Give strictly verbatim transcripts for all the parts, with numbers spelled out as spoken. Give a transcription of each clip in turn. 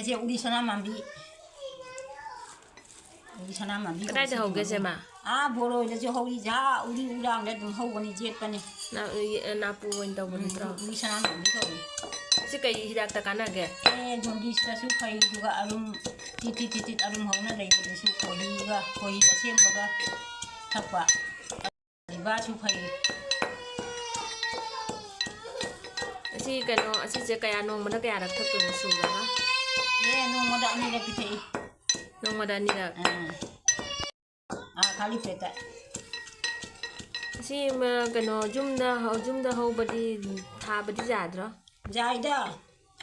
ꯁꯦ ꯎꯔꯤ ꯁꯅꯥ ꯃꯥꯟꯕꯤ꯫ ꯎꯔꯤ ꯁꯅꯥ ꯃꯥꯟꯕꯤ ꯀꯗꯥꯏꯗ ꯍꯧꯒꯦ ꯁꯦ ꯃꯥ? ꯑꯥ ꯕꯣꯔꯣꯏꯗꯁꯨ ꯍꯧꯔꯤ, ꯖꯥ ꯎꯔꯤ ꯎꯔꯥꯡꯗ ꯑꯗꯨꯝ ꯍꯧꯕꯅꯤ, ꯖꯦꯠꯄꯅꯤ꯫ ꯅꯥ-, ꯑ, ꯅꯥꯄꯨ ꯑꯣꯏꯅ ꯇꯧꯕ ꯎꯝ, ꯅꯠꯇ꯭ꯔꯣ? ꯎꯔꯤ ꯁꯅꯥ ꯃꯥꯟꯕꯤ ꯀꯧꯏ꯫ ꯁꯤ ꯀꯩ ꯍꯤꯗꯥꯛꯇ ꯀꯥꯟꯅꯒꯦ? ꯑꯦ, ꯖꯣꯟꯗꯤꯁꯇꯁꯨ ꯐꯩ, ꯑꯗꯨꯒ ꯑꯔꯨꯝ ꯇꯤꯠ ꯇꯤꯠ ꯇꯤꯠ ꯇꯤꯠ ꯑꯔꯨꯝ ꯍꯧꯅ ꯂꯩꯕꯗꯁꯨ ꯈꯣꯏꯍꯤꯒ, ꯈꯣꯏꯍꯤ ꯑꯁꯦꯡꯕꯒ ꯊꯛꯄ꯫ ꯂꯩꯕꯥꯁꯨ ꯐꯩ꯫ ꯑꯁꯤ ꯀꯩꯅꯣ, ꯑꯁꯤꯁꯦ ꯀꯌꯥ, ꯅꯣꯡꯃꯗ ꯀꯌꯥꯔꯛ ꯊꯛꯇꯣꯏꯅꯣ ꯁꯨꯔꯒ? ꯑꯦ, ꯅꯣꯡꯃꯗ ꯑꯅꯤꯔꯛ ꯄꯤꯊꯛꯏ꯫ ꯅꯣꯡꯃꯗ ꯑꯅꯤꯔꯛ? ꯑꯥ꯫ ꯑꯥ, ꯈꯥꯂꯤ ꯄ꯭ꯂꯦꯠꯇ꯫ ꯑꯁꯤ ꯃ-, ꯀꯩꯅꯣ, ꯌꯨꯝꯗ ꯍꯧ-, ꯌꯨꯝꯗ ꯍꯧꯕꯗꯤ, ꯊꯥꯕꯗꯤ ꯌꯥꯗ꯭ꯔꯣ? ꯌꯥꯏꯗ꯫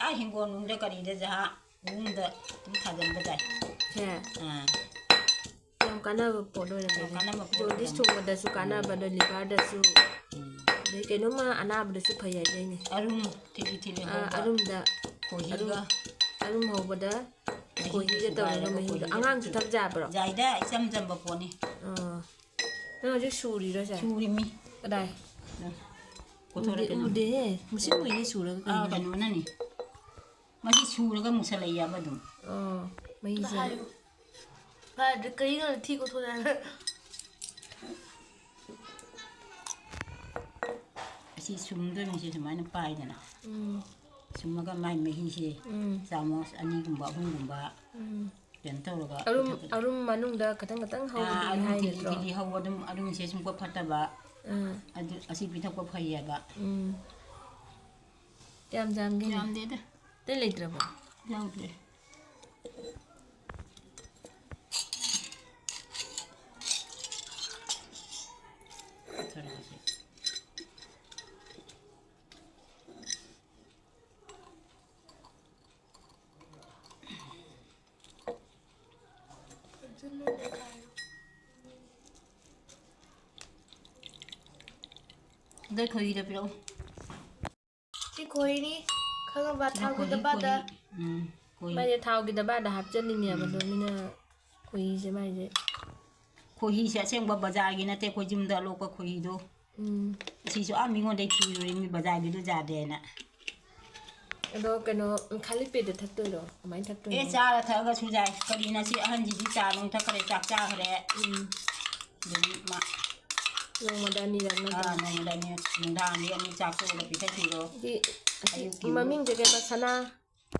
ꯑꯥ, ꯍꯤꯡꯒꯣꯜ ꯅꯨꯡꯗ ꯀꯔꯤꯗ ꯖꯍꯥ ꯏꯃꯨꯡꯗ ꯑꯗꯨꯝ ꯊꯥꯖꯤꯟꯕ ꯌꯥꯏ꯫ ꯁꯦ꯫ ꯑꯥ꯫ ꯌꯥꯝ ꯀꯥꯟꯅꯕ ꯄꯣꯠ ꯑꯣꯏꯔꯝꯃꯦ꯫ ꯌꯥꯝ ꯀꯥꯟꯅꯕ ꯄꯣꯠ ꯖꯣꯟꯗꯤꯁ ꯑꯣꯏꯔꯝꯃꯦ꯫ ꯊꯨꯡꯕꯗꯁꯨ ꯀꯥꯟꯅꯕ, ꯎꯝ꯫ ꯑꯗꯣ ꯂꯤꯚꯔꯗꯁꯨ, ꯎꯝ꯫ ꯑꯗꯩ ꯀꯩꯅꯣꯝꯃ ꯑꯅꯥꯕꯗꯁꯨ ꯐꯩ ꯍꯥꯏꯅꯩꯅꯦ꯫ ꯑꯔꯨꯝ ꯊꯤꯂꯤ ꯊꯤꯂꯤ ꯑꯥ, ꯍꯧꯕ ꯑꯔꯨꯝꯗ, ꯈꯣꯏꯍꯤꯒ꯫ ꯑꯔꯨꯝ, ꯑꯔꯨꯝ ꯍꯧꯕꯗ ꯃꯍꯤꯗꯣ ꯈꯣꯏꯍꯤꯒ ꯇꯧꯔꯒ ꯁꯨꯒꯥꯏꯔꯒ ꯃꯍꯤꯗꯣ꯫ ꯈꯣꯏꯍꯤꯒ ꯑꯉꯥꯡꯁꯨ ꯊꯛ ꯌꯥꯕ꯭ꯔꯣ? ꯌꯥꯏꯗ, ꯏꯆꯝ ꯆꯝꯕ ꯄꯣꯠꯅꯤ꯫ ꯑꯥ꯫ ꯅꯪ ꯍꯧꯖꯤꯛ ꯁꯨꯔꯤꯔꯣ ꯁꯦ? ꯁꯨꯔꯤꯃꯤ꯫ ꯀꯗꯥꯏ? ꯎꯝ꯫ ꯀꯣꯊꯣꯔꯛꯀꯦ ꯎꯗꯦ-, ꯅꯪ꯫ ꯎꯗꯦꯍꯦ꯫ ꯃꯨꯁꯤꯟ ꯃꯨꯏꯅꯦ ꯁꯨꯔꯒ ꯑꯥ, ꯀꯩꯅꯣ? ꯀꯩꯅꯣꯅꯅꯤ꯫ ꯃꯁꯤ ꯁꯨꯔꯒ ꯃꯨꯁꯜꯂꯛꯏ ꯍꯥꯏꯕ ꯑꯗꯨꯝ꯫ ꯑꯣ, ꯃꯍꯤꯁꯦ꯫ ꯍꯥꯏꯌꯨ꯫ ꯀꯥꯏꯗ-, ꯀꯔꯤꯅꯣ ꯊꯤ ꯀꯣꯊꯣꯔꯛꯑꯦ ꯍꯥꯏꯅ꯫ ꯑꯁꯤ ꯁꯨꯝꯗꯣꯏꯅꯤ, ꯁꯤ ꯁꯨꯃꯥꯏꯅ ꯄꯥꯏꯗꯅ꯫ ꯎꯝ꯫ ꯁꯨꯝꯃꯒ ꯃꯥꯏ ꯃꯍꯤꯁꯦ ꯎꯝ꯫ ꯆꯥꯃꯁ ꯑꯅꯤꯒꯨꯝꯕ, ꯑꯍꯨꯝꯒꯨꯝꯕ ꯎꯝ꯫ ꯀꯩꯅꯣ ꯇꯧꯔꯒ ꯑꯔꯨꯝ, ꯄꯤꯊꯛꯄꯗꯣ꯫ ꯑꯔꯨꯝ ꯃꯅꯨꯡꯗ ꯈꯇꯪ ꯈꯇꯪ ꯍꯧꯕꯗꯤ ꯑꯥ, ꯑꯔꯨꯝ ꯊꯤꯂꯤ ꯍꯥꯏꯒꯗ꯭ꯔꯣ? ꯊꯤꯂꯤ ꯍꯧꯕ ꯑꯗꯨꯝ, ꯑꯔꯨꯝꯁꯦ ꯁꯨꯡꯄꯠ ꯐꯠꯇꯕ꯫ ꯑꯥ꯫ ꯑꯗꯨ, ꯑꯁꯤ ꯄꯤꯊꯛꯄ ꯐꯩꯌꯦꯕ꯫ ꯎꯝ꯫ ꯀꯌꯥꯝ ꯌꯥꯝꯒꯦ? ꯌꯥꯝꯗꯦꯗ꯫ ꯑꯇꯩ ꯂꯩꯇ꯭ꯔꯕꯣ? ꯌꯥꯎꯗ꯭ꯔꯦ꯫ ꯊꯔꯥꯁꯦ꯫ ꯑꯗꯩ ꯈꯣꯏꯍꯤꯗꯣ ꯄꯤꯔꯛꯎ꯫ ꯁꯤ ꯈꯣꯏꯍꯤꯅꯤ, ꯈꯪꯉꯕ? ꯊꯥꯎꯒꯤ ꯈꯣꯏꯍꯤ, ꯗꯕꯥꯗ꯫ ꯈꯣꯏꯍꯤ꯫ ꯎꯝ, ꯈꯣꯏꯍꯤ꯫ ꯃꯥꯏꯁꯦ ꯊꯥꯎꯒꯤ ꯗꯕꯥꯗ ꯍꯥꯞꯆꯜꯂꯤꯅꯦꯕ, ꯎꯝ꯫ ꯑꯗꯣ ꯃꯤꯅ ꯈꯣꯏꯍꯤꯁꯦ ꯃꯥꯏꯁꯦ꯫ ꯈꯣꯏꯍꯤꯁꯦ ꯑꯁꯦꯡꯕ ꯕꯖꯥꯔꯒꯤ ꯅꯠꯇꯦ, ꯑꯩꯈꯣꯏ ꯌꯨꯝꯗ ꯂꯣꯛꯄ ꯈꯣꯏꯍꯤꯗꯣ꯫ ꯎꯝ꯫ ꯁꯤꯁꯨ ꯑꯥ ꯃꯤꯉꯣꯟꯗꯩ ꯊꯤꯔꯨꯔꯦ, ꯃꯤ ꯕꯖꯥꯔꯒꯤꯗꯣ ꯌꯥꯗꯦꯅ꯫ ꯑꯗꯣ ꯀꯩꯅꯣ, ꯈꯥꯂꯤ ꯄꯦꯠꯇ ꯊꯛꯇꯣꯏꯔꯣ? ꯀꯃꯥꯏꯅ ꯊꯛꯇꯣꯏꯅꯣ? ꯑꯦ, ꯆꯥꯔ ꯊꯛꯑꯒꯁꯨ ꯌꯥꯏ꯫ ꯀꯔꯤꯅ ꯁꯤ ꯑꯍꯟꯁꯤꯗꯤ ꯆꯥ ꯅꯨꯡ ꯊꯛꯈ꯭ꯔꯦ, ꯆꯥꯛ ꯆꯥꯈ꯭ꯔꯦ꯫ ꯎꯝ꯫ ꯑꯗꯨꯝ ꯃꯥ ꯅꯣꯡꯃꯗ ꯑꯅꯤꯔꯛ ꯑꯥ, ꯅꯠꯇ꯭ꯔꯥ? ꯅꯣꯡꯃꯗ ꯑꯅꯤꯔꯛ, ꯅꯨꯡꯗꯥꯡꯒꯤ ꯑꯃꯨꯛ ꯆꯥꯛ ꯇꯣꯛꯑꯒ ꯄꯤꯊꯛꯄꯤꯔꯣ꯫ ꯍꯥꯏꯗꯤ ꯑꯌꯨꯛꯀꯤ ꯃꯃꯤꯡꯁꯦ ꯀꯩꯕ? ꯁꯅꯥ,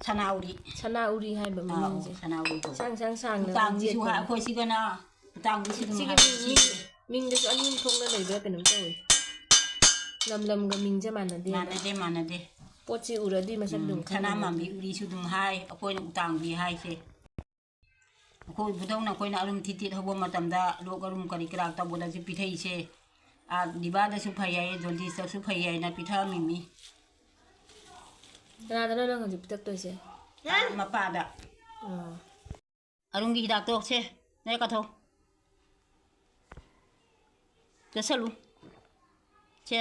ꯁꯅꯥꯎꯔꯤ꯫ ꯁꯅꯥꯎꯔꯤ ꯍꯥꯏꯕ ꯑꯥ, ꯑꯧ, ꯃꯃꯤꯡꯁꯦ꯫ ꯁꯅꯥꯎꯔꯤ ꯀꯧꯕ꯫ ꯁꯥꯡ ꯁꯥꯡ ꯁꯥꯡꯅ ꯎꯇꯥꯡꯕꯤꯁꯨ ꯍꯥꯏ, ꯃꯃꯤꯡꯁꯦ ꯑꯩꯈꯣꯏ ꯁꯤꯒꯅ ꯎꯇꯥꯡꯕꯤꯁꯨ ꯑꯗꯨꯝ ꯁꯤꯒꯤ ꯍꯥꯏ꯫ ꯃꯤꯡ-, ꯃꯤꯡꯗꯁꯨ ꯑꯅꯤ ꯑꯍꯨꯝ ꯊꯣꯛꯅ ꯂꯩꯕ꯭ꯔꯥ ꯀꯩꯅꯣꯝ ꯇꯧꯋꯤ꯫ ꯂꯝ ꯂꯝꯒ ꯃꯤꯡꯁꯦ ꯃꯥꯟꯅꯗꯦ꯫ ꯃꯥꯟꯅꯗꯦ, ꯃꯥꯟꯅꯗꯦ꯫ ꯄꯣꯠꯁꯤ ꯎꯔꯗꯤ ꯃꯁꯛ ꯎꯝ, ꯑꯗꯨꯝ ꯁꯅꯥ ꯈꯪꯉꯦ꯫ ꯃꯥꯟꯕꯤ ꯎꯔꯤꯁꯨ ꯑꯗꯨꯝ ꯍꯥꯏ, ꯑꯩꯈꯣꯏꯅ ꯎꯇꯥꯡꯕꯤ ꯍꯥꯏꯁꯦ꯫ ꯑꯩꯈꯣꯏ ꯏꯕꯨꯙꯧꯅ ꯑꯩꯈꯣꯏꯅ ꯑꯔꯨꯝ ꯊꯤꯠ ꯊꯤꯠ ꯍꯧꯕ ꯃꯇꯝꯗ ꯂꯣꯛ ꯑꯔꯨꯝ ꯀꯔꯤ ꯀꯔꯥ ꯇꯧꯕꯗꯁꯨ ꯄꯤꯊꯛꯏꯁꯦ꯫ ꯑꯥ, ꯂꯤꯚꯔꯗꯁꯨ ꯐꯩ ꯍꯥꯏꯌꯦ, ꯖꯣꯟꯗꯤꯁꯇꯁꯨ ꯐꯩ ꯍꯥꯏꯅ ꯄꯤꯊꯛꯑꯝꯃꯤꯃꯤ꯫ ꯀꯅꯥꯗꯅꯣ ꯅꯪ ꯍꯧꯖꯤꯛ ꯄꯤꯊꯛꯇꯣꯏꯁꯦ? ꯑꯥ, ꯃꯄꯥꯗ꯫ ꯑꯥ꯫ ꯑꯔꯨꯝꯒꯤ ꯍꯤꯗꯥꯛꯇꯣ ꯁꯦ, ꯅꯣꯏ ꯀꯠꯊꯧ꯫ ꯆꯠꯁꯜꯂꯨ꯫ ꯁꯦ꯫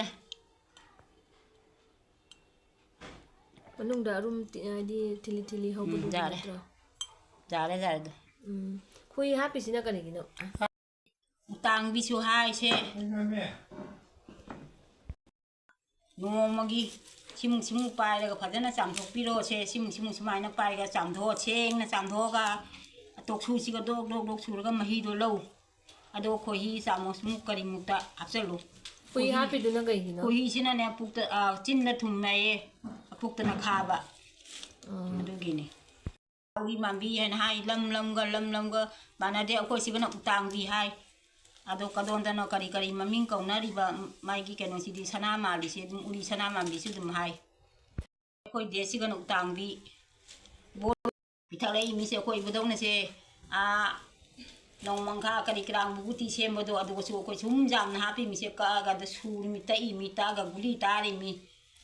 ꯃꯅꯨꯡꯗ ꯑꯔꯨꯝ ꯇꯤ-, ꯍꯥꯏꯗꯤ ꯊꯤꯂꯤ ꯊꯤꯂꯤ ꯍꯧꯕꯗꯨ ꯎꯝ, ꯌꯥꯔꯦ꯫ ꯅꯠꯇ꯭ꯔꯣ? ꯌꯥꯔꯦ, ꯌꯥꯔꯦ ꯑꯗꯣ꯫ ꯎꯝ꯫ ꯈꯣꯏꯍꯤ ꯍꯥꯞꯄꯤꯁꯤꯅ ꯀꯔꯤꯒꯤꯅꯣ? ꯎꯇꯥꯡꯕꯤꯁꯨ ꯍꯥꯏꯁꯦ꯫ ꯅꯣꯡꯃꯒꯤ ꯁꯤꯃꯨꯛ ꯁꯤꯃꯨꯛ ꯄꯥꯏꯔꯒ ꯐꯖꯅ ꯆꯥꯝꯊꯣꯛꯄꯤꯔꯣꯁꯦ꯫ ꯁꯤꯃꯨꯛ ꯁꯤꯃꯨꯛ ꯁꯨꯃꯥꯏꯅ ꯄꯥꯏꯔꯒ ꯆꯥꯝꯊꯣꯛꯑ, ꯁꯦꯡꯅ ꯆꯥꯝꯊꯣꯛꯑꯒ ꯇꯣꯛꯁꯨꯁꯤꯒ ꯗꯣꯛ ꯗꯣꯛ ꯗꯣꯛ ꯁꯨꯔꯒ ꯃꯍꯤꯗꯣ ꯂꯧ꯫ ꯑꯗꯣ ꯈꯣꯏꯍꯤ ꯆꯥꯃꯁꯃꯨꯛ ꯀꯔꯤꯃꯨꯛꯇ ꯍꯥꯞꯆꯜꯂꯨ꯫ ꯈꯣꯏꯍꯤ ꯍꯥꯞꯄꯤꯗꯨꯅ ꯀꯩꯒꯤꯅꯣ? ꯈꯣꯏꯍꯤꯁꯤꯅꯅꯦ ꯄꯨꯛꯇ, ꯑ, ꯆꯤꯟꯗ ꯊꯨꯝꯃꯦꯌꯦ, ꯄꯨꯛꯇꯅ ꯈꯥꯕ꯫ ꯑꯥ꯫ ꯑꯗꯨꯒꯤꯅꯦ꯫ ꯂꯧꯔꯤ ꯃꯥꯟꯕꯤ ꯍꯥꯏꯅ ꯍꯥꯏ, ꯂꯝ ꯂꯝꯒ ꯂꯝ ꯂꯝꯒ ꯃꯥꯟꯅꯗꯦ꯫ ꯑꯩꯈꯣꯏ ꯁꯤꯒꯅ ꯎꯇꯥꯡꯕꯤ ꯍꯥꯏ꯫ ꯑꯗꯣ ꯀꯗꯣꯝꯗꯅꯣ ꯀꯔꯤ ꯀꯔꯤ ꯃꯃꯤꯡ ꯀꯧꯅꯔꯤꯕ ꯃꯥꯒꯤ ꯀꯩꯅꯣꯁꯤꯗꯤ ꯁꯅꯥ ꯃꯥꯟꯕꯤꯁꯦ ꯑꯗꯨꯝ ꯎꯔꯤ ꯁꯅꯥ ꯃꯥꯟꯕꯤꯁꯨ ꯑꯗꯨꯝ ꯍꯥꯏ꯫ ꯑꯩꯈꯣꯏ ꯗꯦꯁꯁꯤꯒꯅ ꯎꯇꯥꯡꯕꯤ꯫ ꯕꯣ-, ꯄꯤꯊꯛꯂꯛꯏ ꯃꯤꯁꯦ ꯑꯩꯈꯣꯏ ꯏꯕꯨꯙꯧꯅꯁꯦ, ꯑꯥ, ꯅꯣꯡꯃꯪꯈꯥ ꯀꯔꯤ ꯀꯔꯥ ꯕꯨꯕꯨꯇꯤ ꯁꯦꯝꯕꯗꯣ ꯑꯗꯨꯒꯁꯨ ꯑꯩꯈꯣꯏ ꯁꯨꯝ ꯌꯥꯝꯅ ꯍꯥꯞꯄꯤ ꯃꯤꯁꯦ ꯀꯛꯑꯒ ꯑꯗ ꯁꯨꯔꯤꯃꯤ, ꯇꯛꯏꯃꯤ, ꯇꯛꯑꯒ ꯒꯨꯂꯤ ꯇꯥꯔꯤꯃꯤ꯫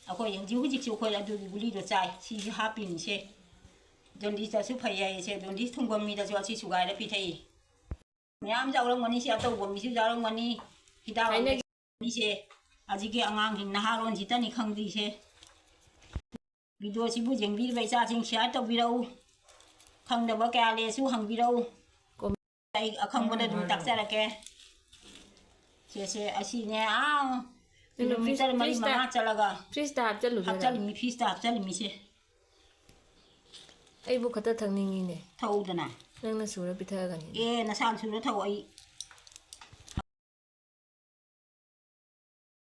ꯑꯩꯈꯣꯏ ꯍꯧꯖꯤꯛ ꯍꯧꯖꯤꯛꯁꯨ ꯑꯩꯈꯣꯏ ꯑꯗꯨꯒꯤ ꯒꯨꯂꯤꯗꯣ ꯆꯥꯏ꯫ ꯁꯤꯁꯨ ꯍꯥꯞꯄꯤꯃꯤꯁꯦ꯫ ꯖꯣꯟꯗꯤꯁꯇꯁꯨ ꯐꯩ ꯍꯥꯏꯌꯦ ꯁꯦ꯫ ꯖꯣꯟꯗꯤꯁ ꯊꯨꯡꯕ ꯃꯤꯗꯁꯨ ꯑꯁꯤ ꯁꯨꯒꯥꯏꯔ ꯄꯤꯊꯛꯏ꯫ ꯃꯌꯥꯝ ꯌꯥꯎꯔꯝꯒꯅꯤ, ꯁꯤ ꯑꯇꯧꯕ ꯃꯤꯁꯨ ꯌꯥꯎꯔꯝꯒꯅꯤ꯫ ꯍꯤꯗꯥꯛ ꯊꯥꯏꯅꯒꯤ ꯃꯤꯁꯦ ꯍꯧꯖꯤꯛꯀꯤ ꯑꯉꯥꯡꯁꯤꯡ ꯅꯍꯥꯔꯣꯟꯁꯤꯗꯅꯤ ꯈꯪꯗ꯭ꯔꯤꯁꯦ꯫ ꯚꯤꯗꯤꯑꯣꯁꯤꯕꯨ ꯌꯦꯡꯕꯤꯔꯤꯕ ꯏꯆꯥꯁꯤꯡ share ꯇꯧꯕꯤꯔꯛꯎ꯫ ꯈꯪꯗꯕ ꯀꯌꯥ ꯂꯩꯔꯁꯨ ꯍꯪꯕꯤꯔꯛꯎ꯫ ꯀꯣꯝ-, ꯑꯩ ꯑꯈꯪꯕꯗ ꯑꯗꯨꯝ ꯇꯥꯛꯆꯔꯛꯀꯦ꯫ ꯁꯦ, ꯁꯦ, ꯑꯁꯤꯅꯦ, ꯑꯥ, ꯀꯩꯅꯣ, kilometer fridge-, ꯃꯔꯤ fridge-ꯇ, ꯃꯉꯥ ꯆꯠꯂꯒ fridge-ꯇ ꯍꯥꯞꯆꯜꯂꯨꯗꯣꯏꯔꯥ? ꯍꯥꯞꯆꯜꯂꯤꯃꯤ, fridge-ꯇ ꯍꯥꯞꯆꯜꯂꯤꯃꯤꯁꯦ꯫ ꯑꯩꯕꯨ ꯈꯛꯇ ꯊꯛꯅꯤꯡꯉꯤꯅꯦ꯫ ꯊꯛꯎꯗꯅ꯫ ꯅꯪꯅ ꯁꯨꯔ ꯄꯤꯊꯛꯑꯒꯅꯤ꯫ ꯑꯦ, ꯅꯁꯥꯅ ꯁꯨꯔ ꯊꯛꯎ, ꯑꯩ